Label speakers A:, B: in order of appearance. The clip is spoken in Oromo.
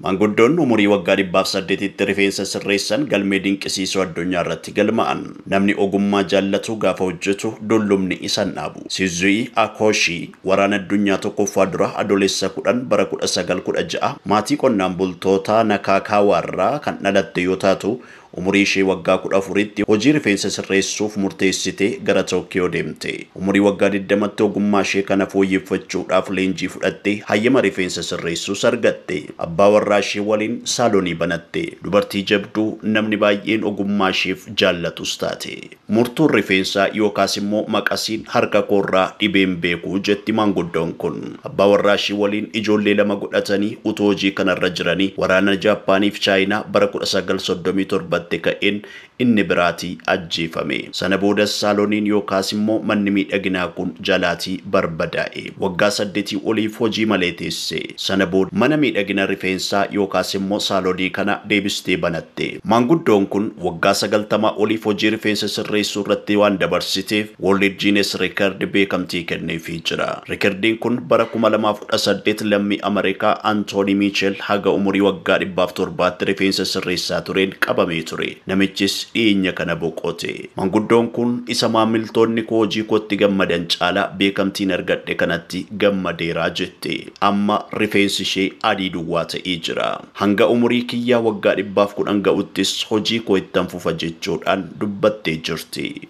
A: Maanguddoon umurii waggaa 108tti rifeensa sirreessan galmee dinqisiisoo addunyaa irratti galma'an. Namni ogummaa jaallatu gaafa hojjetu dullumni isa hin dhaabu. Sizu'i Akooshii waraana addunyaa tokkoffaa dura Adoolessa 10 bara 1916 maatii qonnaan bultoota Nakaakaawaarraa kan dhalatte yoo taatu, umurii ishee waggaa 14tti hojii rifeensa sirreessuuf murteessitee gara Tookkiyoo deemte. Umurii waggaa 20tti ogummaa ishee kana fooyyeffachuudhaaf leenjii fudhattee hayyama rifeensa sirreessuus argatte. Abbaa warraa ishee waliin saalonii banatte. Dubartii jabduu namni baay'een ogummaa isheef jaallatus taate. Murtuun rifeensaa yookaas immoo maqasiin harka koorraa dhibeen beeku, jetti maanguddoon kun. Abbaa warraa ishee waliin ijoollee lama godhatanii utuu hojii kanarra jiranii waraana Jaappaaniif Chaayinaa bara 1937 tti ka'een inni biraatii ajjeefame. Sana boodas saaloniin yookaas immoo manni miidhaginaa kun jalaatii barbadaa'e. Waggaa 8 oliif hojii malee teesse. Sana booda mana miidhagina rifeensaa yookaas immoo saalonii kana deebistee banatte. Maanguddoon kun waggaa 90 oliif hojii rifeensa sirreessuu irratti waan dabarsiteef World Guinness Record beekamtii kenneefii jira. Reekardiin kun bara 2018 lammii Ameerikaa Antoonii Miichel haga umurii waggaa 107tti rifeensa sirreessaa tureen qabamee ture. Namichis dhiyeenya kana boqote. Maanguddoon kun isa maamiltoonni koo hojii kootti gammadan caalaa beekamtiin argadhe kanatti gammadeeraa jette. Amma rifeensi ishee adii duwwaa ta'ee jira. Hanga umurii kiyyaa waggaa 110 ga'uttis hojii koo ittan fufa jechuudhaan dubbattee jirti.